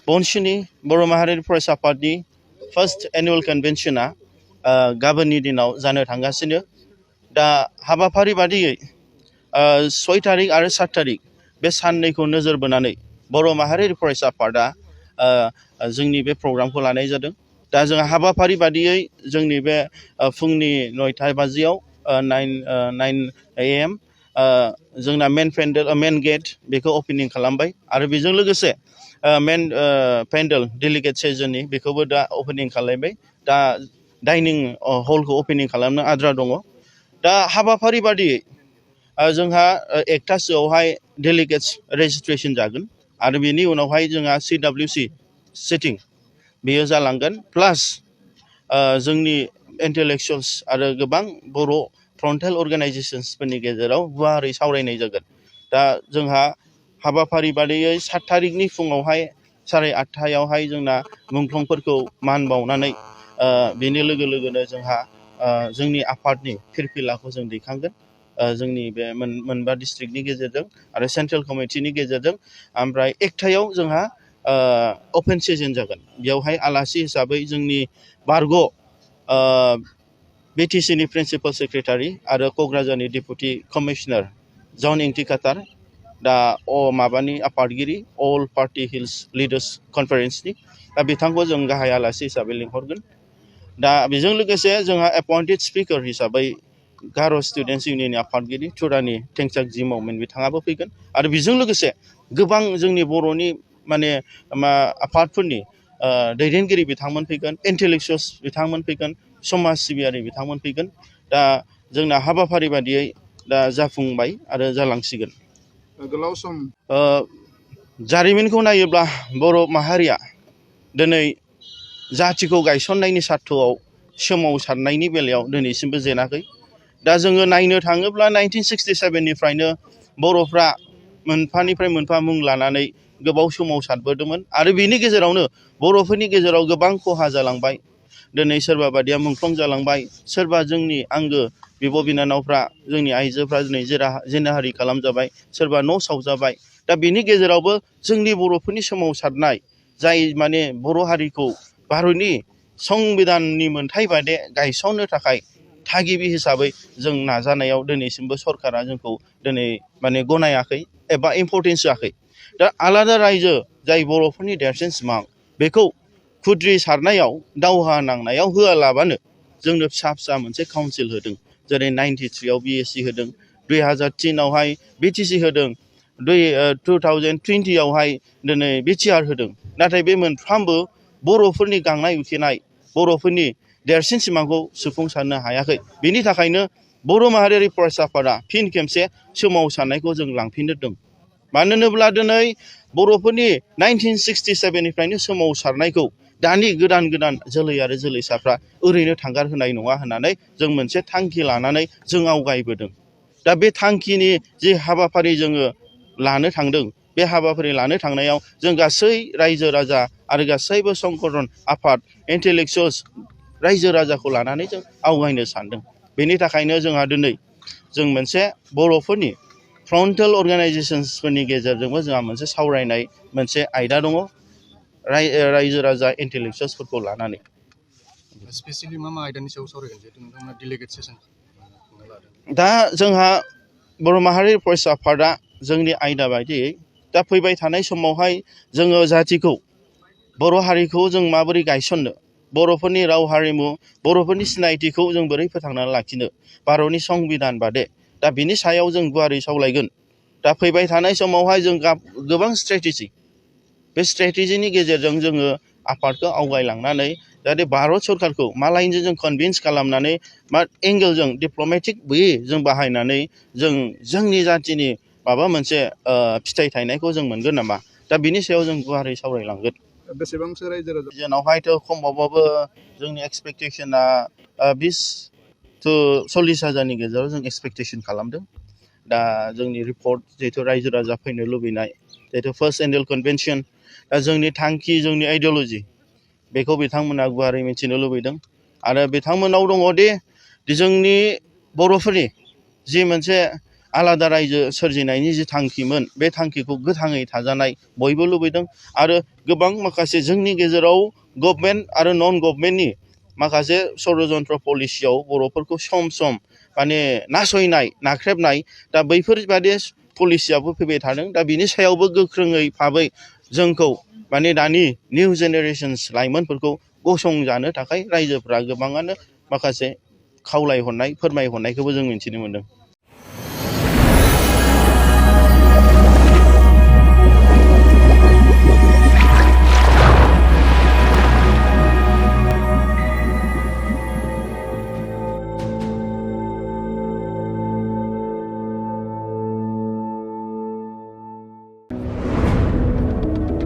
बनसुनि बर' माहारियारि फरायसा आफादनि फार्स्ट एनुअल कन्वेन्शना गाबोननि दिनाव जानो थांगासिनो दा हाबाफारि बादियै 6 तारिख आरो 7 तारिख बे साननैखौ नोजोर बोनानै बर' माहारियारि फरायसा आफादा जोंनि बे प्रग्रामखौ लानाय जादों दा जों हाबाफारि बादियै जोंनि बे फुंनि 9 बाजियाव 9 AM जोंना मेन गेट बेखौ ओपनिं खालामबाय आरो बेजों लोगोसे मेन पेन्डेल डेलिगेट सेसननि बेखौबो दा ओपनिं खालामबाय दा डाइनिं हलखौ ओपनिं खालामनो आद्रा दङ दा हाबाफारि बादियै जोंहा 1तासोआवहाय डेलिगेट्स रेजिस्ट्रेशन जागोन आरो बेनि उनावहाय जोंहा CWC सिटिं बेयो जालांगोन प्लास जोंनि इन्टेलेक्चुवेल्स आरो गोबां बर' फ्रन्टेल अर्गानाइजेशन्सफोरनि गेजेराव गुवारै सावरायनाय जागोन दा जोंहा हाबाफारि बादियै 7 तारिखनि फुङावहाय 8:30 जोंना मुंख्लंफोरखौ मान बावनानै बेनि लोगो लोगोनो जोंहा जोंनि आफादनि फिरफिलाखौ जों दैखांगोन जोंनि बे मोनबा डिस्ट्रिक्टनि गेजेरजों आरो सेन्ट्रेल कमिटिनि गेजेरजों ओमफ्राय 1तायाव जोंहा ओपन सेसन जागोन बेयावहाय आलासि हिसाबै जोंनि बारग' BTCनि प्रिन्सिपाल सेक्रेटारि आरो क'क्राझारनि डेपुटि कमिशनार जन इंटिकाटार दा माबानि आफादगिरि अल पार्टी हिल्स लिडार्स कनफारेन्सनि दा बिथांखौ जों गाहाय आलासि हिसाबै लिंहरगोन दा बेजों लोगोसे जोंहा एपइन्टेड स्पिकार हिसाबै गार' स्टुडेन्टस इउनियननि आफादगिरि टुरानि टेंसाक जि मावमेन बिथाङाबो फैगोन आरो बेजों लोगोसे गोबां जोंनि बर'नि माने आफादफोरनि दैदेनगिरि बिथांमोन फैगोन इन्टेलेक्चुवेल्स बिथांमोन फैगोन समाज सिबियारि बिथांमोन फैगोन दा जोंना हाबाफारि बादियै दा जाफुंबाय आरो जालांसिगोन गोलाव सम जारिमिनखौ नायोब्ला बर' माहारिया दिनै जाथिखौ गायसननायनि सार्थ'आव सोमावसारनायनि बेलायाव दिनैसिमबो जेनाखै दा जोङो नायनो थाङोब्ला 1967निफ्रायनो बर'फ्रा मोनफानिफ्राय मोनफा मुं लानानै गोबाव सोमावसारबोदोंमोन आरो बेनि गेजेरावनो बर'फोरनि गेजेराव गोबां खहा जालांबाय दिनै सोरबा बादिया मुंख्लं जालांबाय सोरबा जोंनि आंगो बिब' बिनानावफ्रा जोंनि आइजोफ्रा दिनै जिनाहारि खालामजाबाय सोरबा न' सावजाबाय दा बेनि गेजेरावबो जोंनि बर'फोरनि सोमावसारनाय जाय माने बर' हारिखौ भारतनि संबिधाननि मोनथाय बायदि गायसननो थाखाय थागिबि हिसाबै जों नाजानायाव दिनैसिमबो सरकारा जोंखौ दिनै माने गनायाखै एबा इम्परटेन्स होआखै दा आलादा रायजो जाय बर'फोरनि देरसिन सिमां बेखौ खुद्रि सारनायाव दावहा नांनायाव होआलाबानो जोंनो फिसा फिसा मोनसे काउन्सिल होदों जेरै 93आव BSc होदों 2003आवहाय BTC होदों 2020आवहाय दिनै BTR होदों नाथाय बे मोनफ्रोमबो बर'फोरनि गांनाय उखैनाय बर'फोरनि देरसिन सिमांखौ सुफुंसारनो हायाखै बेनि थाखायनो बर' माहारियारि फरायसा आफादा फिन खेबसे सोमावसारनायखौ जों लांफिननो दं मानो होनोब्ला दिनै बर'फोरनि 1967निफ्रायनो सोमावसारनायखौ दानि गोदान जोलै आरो जोलैसाफ्रा ओरैनो थांगार होनाय नङा होननानै जों मोनसे थांखि लानानै जों आवगायबोदों दा बे थांखिनि जे हाबाफारि जोङो लानो थांदों बे हाबाफारि लानो थांनायाव जों गासै रायजो राजा आरो गासैबो संगठन आफाद इन्टेलेक्चुवेल्स रायजो राजाखौ लानानै जों आवगायनो सानदों बेनि थाखायनो जोंहा दिनै जों मोनसे बर'फोरनि फ्रन्टेल अर्गानाइजेशन्सफोरनि गेजेरजोंबो जोंहा मोनसे सावरायनाय मोनसे आयदा दङ रायजो राजा इन्टेलेक्चुवेल्सफोरखौ लानानै स्पेसियेलि मा आयदानि सायाव सावरायगोन जिहेतु नोंथांमोना डेलिगेट सेसन दा जोंहा बर' माहारियारि फरायसा आफादा जोंनि आयदा बायदियै दा फैबाय थानाय समावहाय जोङो जातिखौ बर' हारिखौ जों माबोरै गायसननो बर'फोरनि राव हारिमु बर'फोरनि सिनायथिखौ जों बोरै फोथांनानै लाखिनो भारतनि संबिधान बादे दा बिनि सायाव जों गुवारै सावरायगोन दा फैबाय थानाय समावहाय जों गोबां स्ट्रेटेजि बे स्ट्रेटेजिनि गेजेरजों जोङो आफादखौ आवगायलांनानै जाहाथे भारत सरकारखौ मालायजों जों कनभिन्स खालामनानै मा एंगेलजों डिप्ल'मेटिक वे जों बाहायनानै जों जोंनि जातिनि माबा मोनसे फिथाइ थायनायखौ जों मोनगोन नामा दा बिनि सायाव जों गुवारै सावरायलांगोन बेसेबांसो रायजो राजा जोंनावहायथ' खमबावबाबो जोंनि एक्सपेक्टेशना 20 to 40,000नि गेजेराव जों एक्सपेक्टेशन खालामदों दा जोंनि रिपर्ट जिहेथु रायजो राजा फैनो लुबैनाय जिहेतु फार्स्ट एनुअल कन्भेन्शन दा जोंनि थांखि जोंनि आइडिय'ल'जि बेखौ बिथांमोना गुवारै मिथिनो लुबैदों आरो बिथांमोनाव दङ दि जोंनि बर'फोरनि जि मोनसे आलादा रायजो सोरजिनायनि जि थांखिमोन बे थांखिखौ गोथाङै थाजानाय बयबो लुबैदों आरो गोबां माखासे जोंनि गेजेराव गभर्नमेन्ट आरो नन गभर्नमेन्टनि माखासे षड्यन्त्र पलिसियाव बर'फोरखौ सम सम माने नासयनाय नाख्रेबनाय दा बैफोरबादि पलिसियाबो फैबाय थादों दा बिनि सायावबो गोख्रोङै भाबै जोंखौ माने दानि निउ जेनेरेशन्स लाइमोनफोरखौ गसंजानो थाखाय रायजोफ्रा गोबाङानो माखासे खावलायहरनाय फोरमायहरनायखौबो जों मिन्थिनो मोन्दों।